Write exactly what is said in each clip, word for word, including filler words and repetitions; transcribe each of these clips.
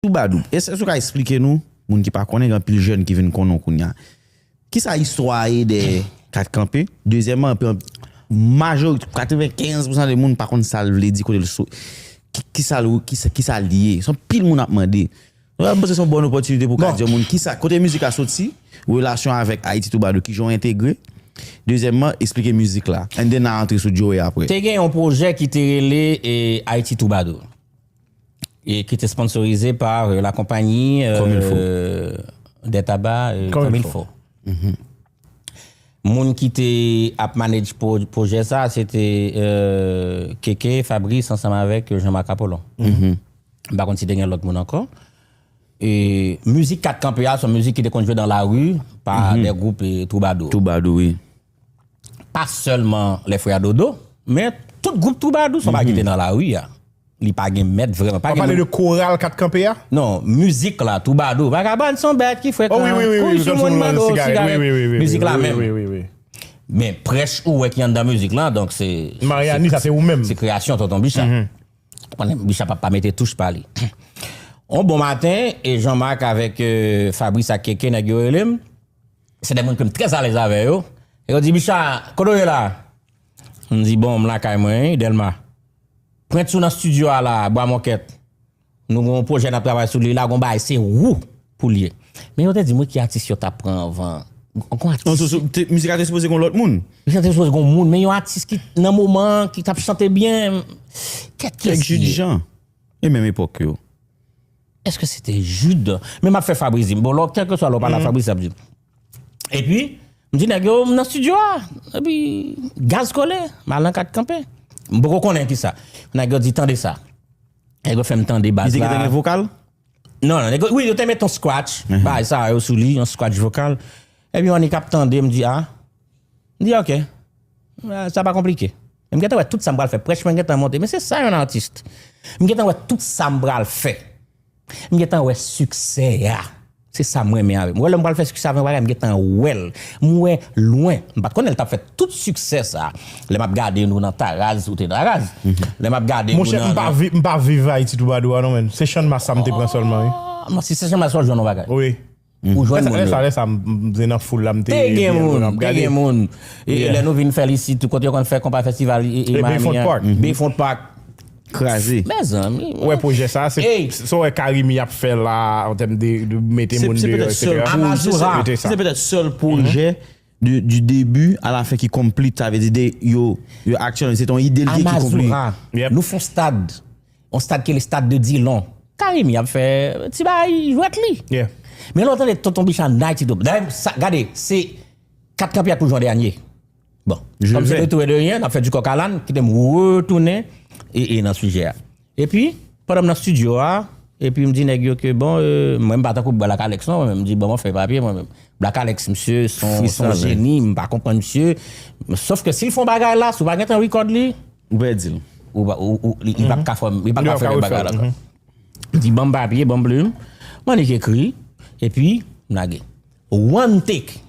Toubadou, èske w ka eksplike nou, moun ki pa konnen, gen anpil jèn ki vin konnen w kounye a. Kisa istwa a ye dèyè Kat Kanpe? Dezyèmman, anpil, majorite, katrevenkenz pousan de moun pa konn sa l vle di, kote l so, ki, kisa l, kisa, kisa l ye. Se anpil moun ap mande. Mwen panse se yon bòn opòtinite pou w ka di yon moun kisa, kote mizik la soti, relasyon avèk Ayiti Toubadou, kijan w entegre. Dezyèmman, eksplike mizik la. And then n a antre sou Joey apre. Te gen yon pwojè ki te rele, e, Ayiti Toubadou. E ki te sponsorize pa, euh, la compagnie, euh, Comme il faut. Des tabacs, euh, Comme il faut. Moun ki te ap manage pro-, pwojè sa, se te, euh, Keke, Fabrice, ansanm avèk, euh, Jean-Marc Apollon. M pa konn si te gen lòt moun ankò. E mizik Kat Kanpe a, se yon mizik ki te konn jwe dans la rue par des groupes, euh, troubadours. Toubadou, wi. Pa sèlman les frères Dodo, men tout gwoup troubadour, se yon bagay ki te nan lari a. Li pa gen mèt vrèman. Pa gen moun. W ap pale de koral Kat Kanpe a? Non, mizik la, troubadour. Vagabòn se yon bèt ki frekan. Oh, wi, wi, wi, wi, wi, wi, wi, wi. Mizik la menm. Wi, wi, wi, wi. Men prèch ou wè ki anndan mizik la, donk se, Mariani, se, sa se ou menm. Se kreyasyon Tonton Bicha. Ou konnen Bicha p ap pa mete touch pa li. On bon maten, e Jean-Marc avèk, euh, Fabrice ak Keke, nèg yo rele m. Se de moun ke m trè alèz avè yo. E yo di, "Bicha, kote w ye la?" M di, "Bon, m lakay mwen, wi, Dèlma." "Pwent ou nan estidyo a la, Bwa Mòkèt. Nou gen yon pwojè n ap travay sou li la, gon bagay se ou pou l ye." Men yo te di m, wi, ki atis yo t ap pran anvan. Gon atis. Non, sou, sou, te, mizik la te sipoze gon lòt moun. Mizik la te sipoze gon moun, men yon atis ki nan moman an, ki t ap chante byen. Kèt, kiyès li ye? Jude Jean. E menm epòk yo. Èske se te Jude? Men m ap fè Fabrice di m. Bon, lò, kèlkeswa lè w pale a Fabrice, l ap di m. Epi, m di nèg yo, m nan estidyo a. Epi, gaz kole, m al nan Kat Kanpe. M poko konnen kisa. Nèg yo di, "Tande sa." Nèg yo fè m tande baz la. Li te gentan gen vokal? Non, non, nèg yo, wi, yo te met yon scratch. Bagay sa yo sou li, yon scratch vokal. Epi, Annik ap tande, m di, "A." M di, "Ok. Ah, sa pa konplike." M gentan wè tout sa m pral fè. Prèch mwen gentan monte. Men se sa yon atis. M gentan wè tout sa m pral fè. M gentan wè siksè a. Se sa m renmen avè l. Mwen, lè m pral fè siksè avè yon bagay, m gentan wè l. M wè lwen. M pa t konnen l t ap fè tout siksè sa. Lè m ap gade nou nan Taraz, ou te nan Taraz. Lè m ap gade nou nan, nan... Monchè, m pa vi-, m pa viv Ayiti Toubadou a non, men. Se Channmas sa m te pran sèlman, wi. Non, si se Channmas, w jwenn yon bagay. Wi. Ou jwenn moun yo. Lè sa, lè sa, m, m, se nan foul la, m te gen moun, te gen moun. E, e lè nou vin fè l isit, kote yo konn fè konpa festival, e, e Miami an. Bayfront Park. Kraze. Mezanmi. Ou wè pwojè sa, se, se, sa w wè Carimi ap fè la, an tèm de, de mete moun deyò, etsetera. Amazura. Se petèt sèl pwojè de, du début à la fin ki complete, sa vle di de, yo, yo aktyèl, se te yon ide l ki, ki complete. Amazura. Nou fè yon stad, yon stad ki rele Stad de Dillon. Carimi ap fè ti bagay jwèt li. Men lè w tande Tonton Bicha Night, dayè, sa, gade, se Kat Kanpe a pou jwe an dènye. Bon, kòm se retour de rien, n ap fè du coq à l'âne, kite m retounen e, e nan sijè a. Epi, pandan m nan estidyo a, epi m di nèg yo ke, bon, euh, mwen m pa tankou Black Alex non, mwen menm, m di, bon, mwen fè papye mwen menm. Black Alex, misye, se yon, se yon jeni, m pa konprann misye. Sof ke si l fè yon bagay la, si w pa gentan record li, ou pèdi l. Ou pa, ou, ou, li, li p ap ka fè, li p ap ka fè lòt bagay la ankò. M di, ban m papye, ban m plim, m annik ekri, epi m lage. One take.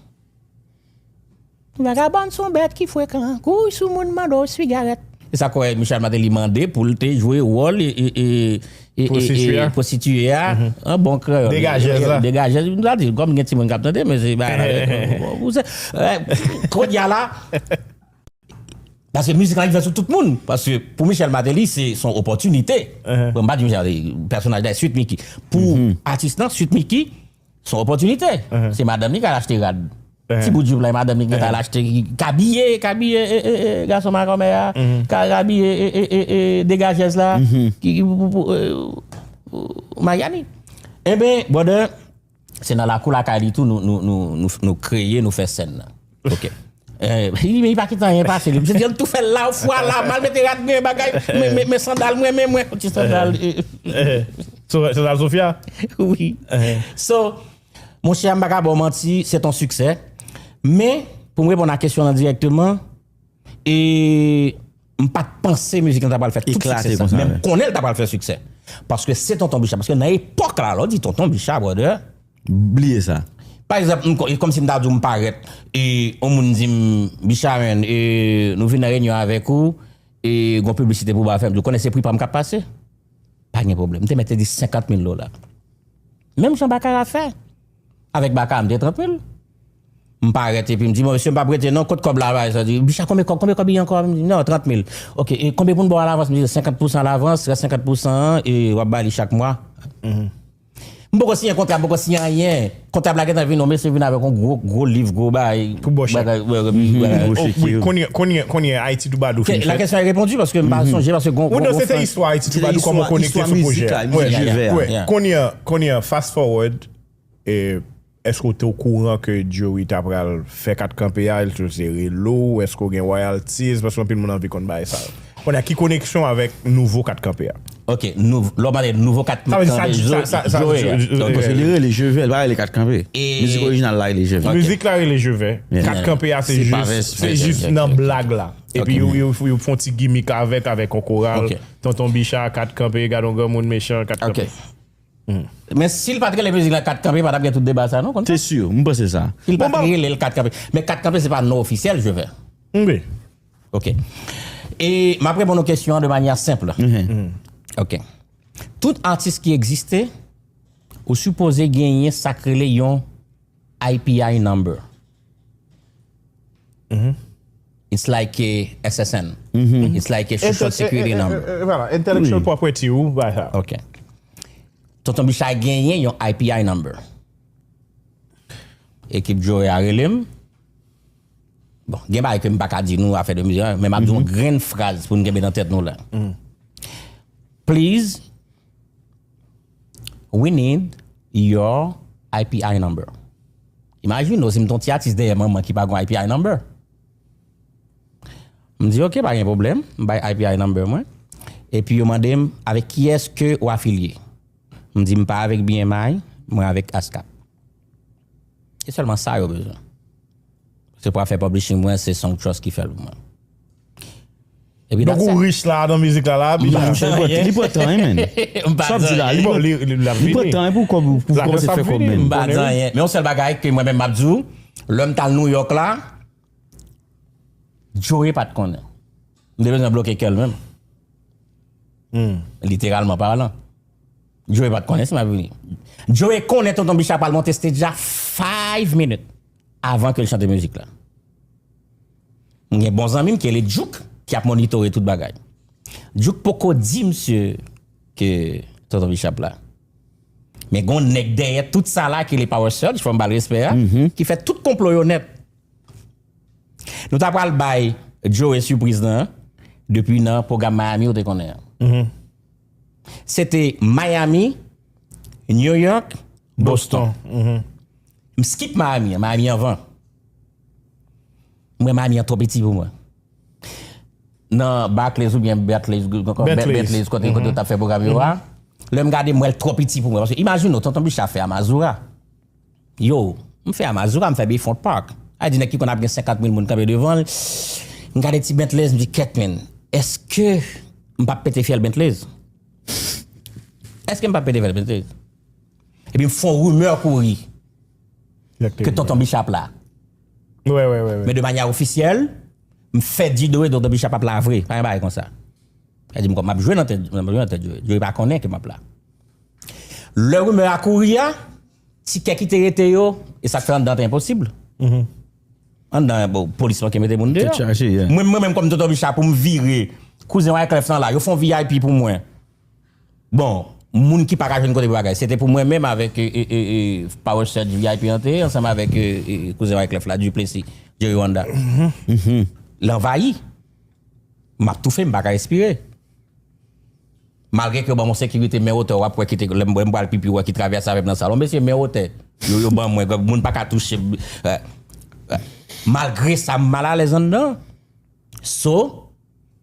Vagabòn se yon bèt ki frekan, kouri sou moun, mande w sigarèt. E sa kwè Michel Martelly mande pou l te jwe wòl e, e, e, e, e, pwostitiye a. Pwostitiye a, an bon kreyòl. Degajèz la. Degajèz, m ta di, kòm gen timoun k ap tande, men se bagay la, ou se, eh, kounye a la, paske mizik la rive sou tout moun. Paske pou Michel Martelly, se, se yon opòtinite. Bon, m pa di Michel Martelly, pèsonaj la, Sweet Micky. Pou atis lan, Sweet Micky, se yon opòtinite. Se madanm li k al achte rad. Ti bout jup la, e madanm li ki t al achte, k abiye, k abiye, e, e, e, gason makomè a, k abiye, e, e, e, e, degajèz la, ki, ki, pou, pou, pou, e, pou Mariani. Enben, brother, se nan lakou lakay li tou nou, nou, nou, nou, nou kreye, nou fè sèn nan. Ok. Eh, li, li pa kite anyen pase li. Misye di, "An tou fè l la, fwa la, m al mete rad mwen, bagay, men, men, men sandal mwen, men mwen, ti sandal, eh, eh." Sandal Sofia? Wi. So, monchè, m pa ka ba w manti, se t on siksè. Men, pou m reponn a kesyon an dirèkteman, e m pa t panse mizik lan ta pral fè tout siksè sa. Men m konnen l ta pral fè siksè. Paske se Tonton Bicha. Paske nan epòk la, lè w di Tonton Bicha, brother, bliye sa. Pa egzanp, m ko-, e kòmsi m ta di w m parèt, e yon moun di m, "Bicha, men, e nou vin nan reyinyon avèk ou, e gon piblisite pou w ba fè." M di w, "Konnen se pri pa m k ap pase?" Pa gen pwoblèm. M te mèt te di senkant mil dola. Menm jan Bakara fè. Avèk Bakara, m te trant mil. M parèt epi m di, "Bon, mesye, m p ap rete non, kot kòb la, bay sa?" Di, "Bicha, konbyen kòb, konbyen kòb li ye ankò?" M di, "Non, trant mil." "Ok, e konbyen pou n ba w alavans?" M di, "Senkant pousan alavans, rès senkant pousan an, e w ap ba li chak mwa." M poko siyen kontra, m poko siyen anyen. Kontab la gentan vin, yon mesye vin avèk yon gwo, gwo liv, gwo bagay. Pou bò chèk. Bagay, wè, wè, wè. Gwo chèk, wi, yo. Kounye, kounye, kounye a Haïti Troubadour fin fèt. La kesyon e reponn, paske m pa sonje, paske gon, gon, gon fraz. Ou nan se te istwa Haïti Troubadour, kòman w konekte sou pwojè a. Wi, wi. Kounye a, kounye a, fast forward, e, èske w te okouran ke Joey ta pral fè kat kanpe a, èske l te rele w, èske w gen royalties, paske anpil moun anvi konn bagay sa yo. Kounye a, ki koneksyon avèk nouvo kat kanpe a? Ok, nou, lè w pale nouvo kat kanpe, sa vle di sa, sa, sa, Joey a. Ok, paske li rele Je vais, li pa rele kat kanpe. Mizik orijinal la rele Je vais. Ok. Mizik la rele Je vais. Kat kanpe a, se jis, se jis nan blag la. Epi yo, yo, yo fè yon ti gimmick avèk, avèk yon koral. Ok. Tonton Bicha, kat kanpe, gade yon granmoun mechan, kat kanpe. Men si l pa t rele mizik la Kat Kanpe, pa t ap gen tout deba sa non, konn sa? Se si, m panse sa. Si l pa t rele l Kat Kanpe. Men Kat Kanpe se pa non ofisyèl, Je vais. Wi. Ok. E m ap reponn ou kesyon an de manyè senp. Ok. Tout atis ki egziste, ou sipoze genyen sa k rele yon I P I number. It's like a S S N. It's like a social security number. Voilà, intellectual property ou bagay sa. Ok. Tonton Bicha genyen yon I P I number. Ekip Joey a rele m. Bon, gen bagay ke m pa ka di nou afè de mizik, men m ap di yon grenn fraz pou n kenbe nan tèt nou la. Please, we need your I P I number. Imajine w si m t yon ti atis dèyè manman ki pa gen I P I number. M di, "Ok, pa gen pwoblèm." M bay I P I number mwen. Epi yo mande m, "Avèk kiyès ke w afilye?" M di, "M pa avèk B M I, mwen avèk ASCAP." E sèlman sa yo bezwen. Se pou afè publishing mwen, se Song Trust ki fè l pou mwen. Epi donk ou rich la nan mizik la, la, li pran tan, wi, men. Sa w ap di la, li pran tan, wi, pou kòb, pou kòmanse fè kòb, men. M pa di anyen. Men yon sèl bagay ke mwen menm m ap di w, lè m t al New York la, Joey pa t konnen. M te bezwen bloke kè l menm. Literalman palan. Joey pa t konnen si m ap vini. Joey konnen Tonton Bicha pral monte stage la five minutes avan ke l chante mizik la. M gen bon zanmi m ki rele Djouk, ki ap monitore tout bagay. Djouk poko di misye ke Tonton Bicha ap la. Men gon nèg dèyè tout sa la ki rele Power Surge, fò m ba l respè a, ki fè tout konplo yo nèt. Nou ta pral bay Joey sipriz lan depi nan pwogram Miami ou te konnen an. Se te Miami, New York, Boston. M skip Miami an, Miami anvan. M wè Miami an twò piti pou mwen. Nan Barclays oubyen Bentley, Bentley, kote, kote yo t ap fè pwogram yo a. Lè m gade, m wè l twò piti pou mwen. Paske imajine w, Tonton Bicha fè a Mazora. Yo, m fè a Mazora, m fè Bayfront Park. A di nèg ki konn ap gen senkant mil moun kanpe devan l. M gade ti Bentleys, m di, "Kèt, men, èske m p ap pete fyèl Bentleys? Èske m p ap pete fyèl Bentleys?" Epi m fè yon rimè kouri ke Tonton Bicha ap la. Men de manyè ofisyèl, m fè di Joey Tonton Bicha p ap la vre. Pa gen bagay konsa. Sa di m kòm m ap jwe nan tèt, m ap jwe nan tèt Joey. Joey pa konnen ke m ap la. Lè rimè a kouri a, tikè ki te rete yo, e sa k fè anndan te enposib. Anndan, bon, polis manke mete moun deyò. Tèt chaje, yeah. Mwen, mwen menm kòm Tonton Bicha pou m vire, kouzen Wyclef lan la, yo fè yon V I P pou mwen. Bon, moun ki pa ka jwenn kote pou bagay, se te pou mwen menm avèk, e, e, e, e, Power Surge V I P an te ye, ansanm avèk, e, e, kouzen Wyclef la, Duplessis, Jerry Wanda. L anvayi. M ap toufe, m pa ka respire. Malgre ke yo ban m yon sekirite men wotè, w ap wè ki te, lè m, lè m pral pipi, w wè ki travèse avè m nan salon. Mesye, men wotè. Yo, yo ban mwen, moun pa ka touche m. Malgre sa, m malalèz anndan. So,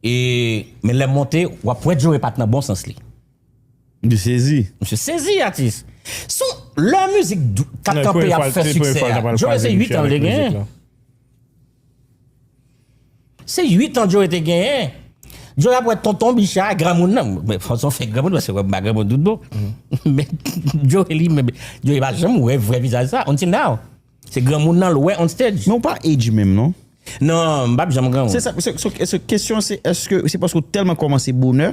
e, men lè m monte, w ap wè Joey pa t nan bon sans li. Misye sezi. Misye sezi, atis. Sou, lè mizik Kat Kanpe ap fè siksè a, Joey se uit an li te genyen. Se uit an Joey te genyen. Joey ap wè Tonton Bicha, granmoun nan. Men fason fè granmoun, paske m pa granmoun tout bon. Men Joey li menm, Joey pa janm wè vrè vizaj sa, until now. Se granmoun nan l wè on stage. Men w pa age menm, non? Non, m p ap janm granmoun. Se sa, se, se, se kesyon se, èske se paske w tèlman kòmanse bonè?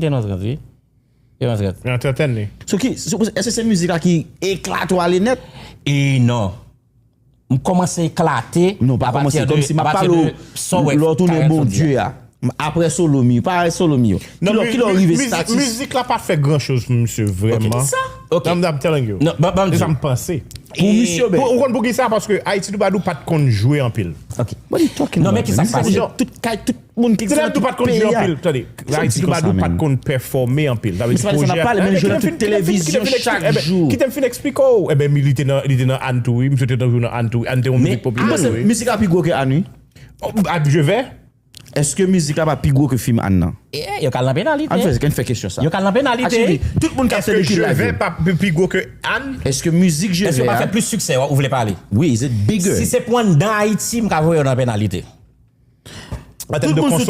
m te nan trant, wi. Te nan trant. Nan trantèn li. So ki, so, èske se mizik la ki eklate w ale nèt? E non. M kòmanse eklate. Non, pa kòmanse. Kòm si m ap pale w lè w tounen Bondye a. Apre Solomi, pa Solomi yo. Kilè kilè w rive statis? Mizik la pa fè gran choz pou misye vrèman. Ok. I'm telling you. Non, ban ban Se sa m panse. Pou misye ben. Ou konn pou ki sa? Paske Ayiti Toubadou pa t konn jwe anpil. Ok. What are you talking Non, men about? ki sa k pase? Tout kay, tout moun ki Se lè tou pa t konn jwe anpil. Tande, Ayiti Toubadou pa t konn pèfòme anpil. Sa vle di pwojè a. Men jwe nan tout televizyon chak jou. Kite m fin eksplike w. Eben, li te nan, li te nan Ann tou, wi. Misye te toujou nan Ann tou. Ann te yon mizik popilè. Mizik la pi gwo ke Ann, wi. Ak Jevè? Èske mizik la pa pi gwo ke fim Ann nan? Yo kal nan penalite. Ann fè, ann fè kesyon sa. Yo kal nan penalite. Tout moun k ap fè de ki live yo. Jevè pa pi gwo ke Ann? Èske mizik Jevè Èske yo pa fè plis siksè, ou vle pale? Wi, is it bigger? Si se pou anndan Ayiti, m ka voye yo nan penalite. Tout moun sou